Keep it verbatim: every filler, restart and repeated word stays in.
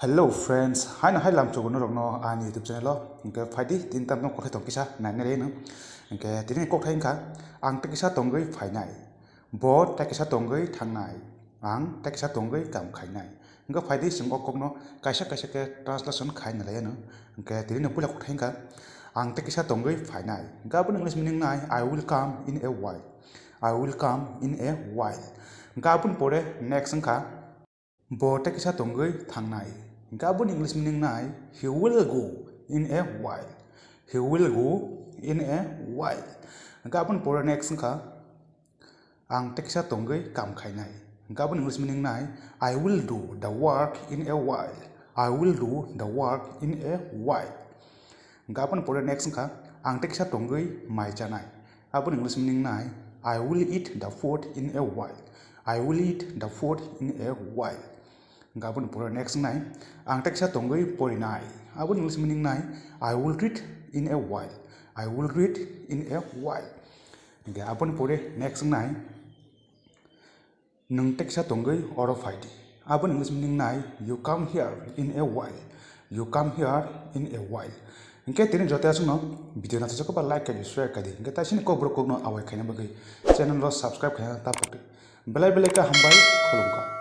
Hello friends, haino hai lamchugo norokno ani YouTube channel o. Hwnkhe phaidi tini tamno kothai tong kisa nainai reno. Hwnkhe tini kokthai wngkha ang tei kisa tongwi phainai. Bo tei kisa tongwi thangnai. Ang tei kisa tongwi kam khainai. Hwnkhe phaidi chwng o kokno kaisa kaisa khe translation khai nalaiyano. Hwnkhe tini no puila kokthai wngkha ang tei kisa tongwi phainai. Hwnkhe aboni English meaning nai, I will come in a while. I will come in a while. Hwnkhe aboni pore next wngkha Bo tei kisa tongwi thangnai. Hwnkhe aboni English meaning nai, he will go in a while. He will go in a while. Hwnkhe aboni pore next wngkha ang tei kisa tongwi kam khainai. Hwnkhe aboni English meaning nai, I will do the work in a while. I will do the work in a while. Hwnkhe aboni pore next wngkha ang tei kisa tongwi mai chanai. Aboni English meaning nai, I will eat the food in a while. I will eat the food in a while. Hwnkhe aboni pore next nai, ang tei kisa tongwi porinai. Aboni English meaning nai, I will read in a while. I will read in a while. Hwnkhe aboni pore next nai, nwng tei kisa tongwi oro phaidi. Aboni English meaning nai, you come here in a while. You come here in a while. Hwnkhe tini joto aswkno video naithok khe ba like khaidi, share khaidi. Hwnkhe taisini kokborok kokno awai khaina bagwi channel o subscribe khaina ta pokdi. Belai belai khe hambai, khulumkha.